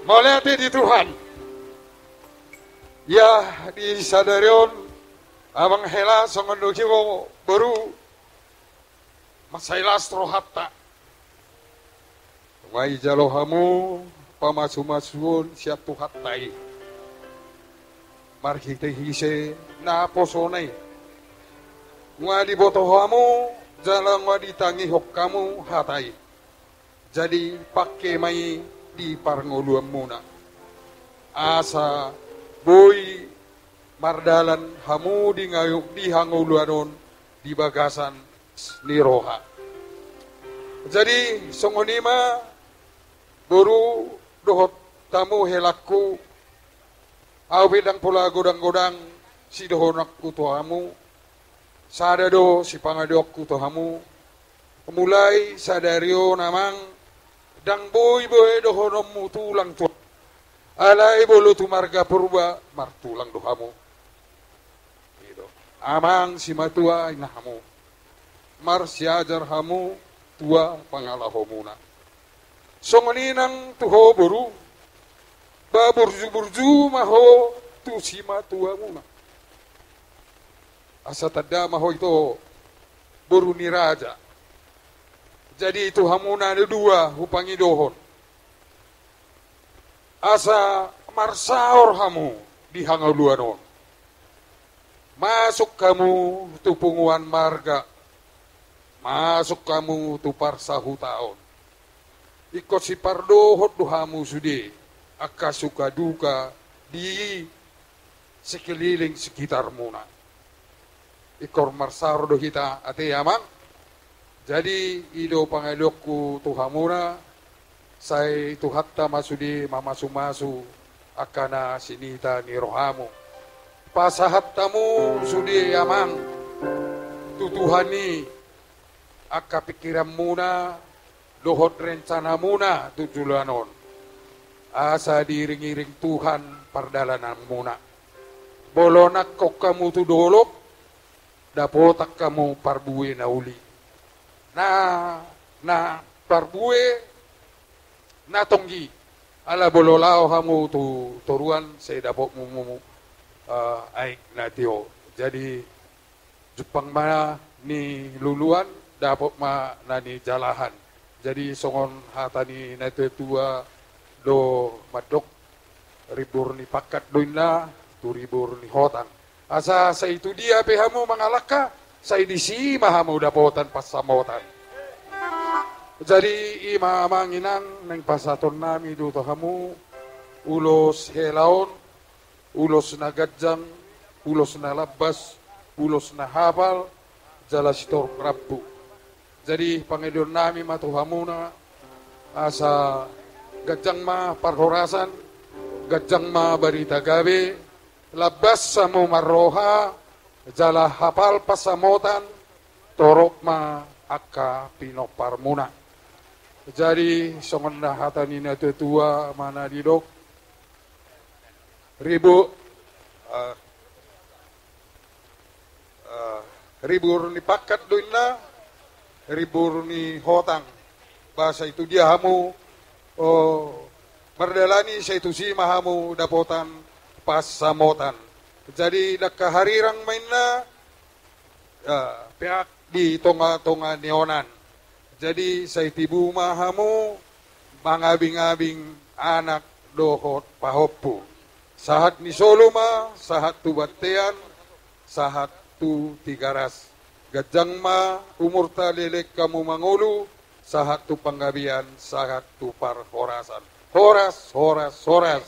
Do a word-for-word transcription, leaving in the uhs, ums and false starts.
Mauliate di Tuhan. Ia, di sadari on, amang hela, songon dok i, boru, mansai las rohanta. Nunga dijalo hamu pamasumasuon sian Tuhanta i marhitehite naposona i. Nunga diboto hamu jala nunga ditangihon hamu hata i. Jadi pangke ma i di parngoluanmuna, asa boi mardalan hamu di nga-, di hangoluan on di bagasan ni roha. Jadi songon i ma, boru dohot hamu helangku, ahu pe ndang pola godang-godang sidohononku tu hamu. Sada do sipangidoanku tu hamu. Mulai sadari on, amang, ndang boi be dohononmu tulang tu, alai molo tu marga Purba, martulang do hamu. I do. Amang simatua, inang hamu, marsiajar hamu tua pangalahomuna. Songon i nang tu ho, boru, ba burju-burju ma ho tu simatuamuna. Asa tanda ma ho ito, boru ni raja. Jadi tu hamu na dua hupangidohon, asa marsaor hamu di hangoluan on. Masuk hamu tu punguan marga, masuk hamu tu parsahutaon. Ingkon sipardohot do hamu sude angka suka duka di sekeliling sekitarmuna. Ingkon marsaor do hita ate, amang. Jadi i do pangidoanku tu hamuna, sai Tuhanta ma sude mamasumasu angka na sinita ni rohamu. Pasahat hamu sude, amang, tu Tuhan i angka pingkiranmuna dohot rencanamuna tu joloan on, asa diiring-iring Tuhan pardalananmuna. Molo nangkok hamu tu dolok, dapotan hamu parbue na uli, na, na parbue na tonggi. Ala molo laho hamu tu toruan, sai dapotmu, eh, aek na tio. Jadi jumpang ma na niluluan, dapot ma na nijalahan. Jadi songon hata ni natuatua do mandok, ribur ni pangkat do inna tu ribur ni hotang. Asa sai tu dia pe hamu mangalangka, sai disi ma hamu dapotan pansamotan. Jadi i ma, amang inang, naeng pasahatonnami do tu hamu ulos hela on, ulos na ganjang, ulos na lambas, ulos na hapal, jala sitorop rambu. Jadi pangidoannami ma tu hamuna, asa ganjang ma parhorasan, ganjang ma barita gabe, lambas hamu marroha, jala hapal pansamotan, torop ma angka pinomparmuna. Jadi songon na hata ni natuatua ma na didok, ribu, eh, eh, ribur ni pangkat do inna, ribur ni hotang. Ba sai tu dia hamu, oh, mardalani, sai tusi ma hamu dapotan pansamotan. Jadi dangka harirang ma inna, eh, peak di tongatonga ni onan. Jadi sai tibu ma hamu mangabingabing anak dohot pahompu. Sahat ni solu ma, sahat tu bontean, sahat tu Tigaras. Ganjang ma umurta, leleng hamu mangolu, sahat tu panggabean, sahat tu parhorasan. Horas, horas, horas.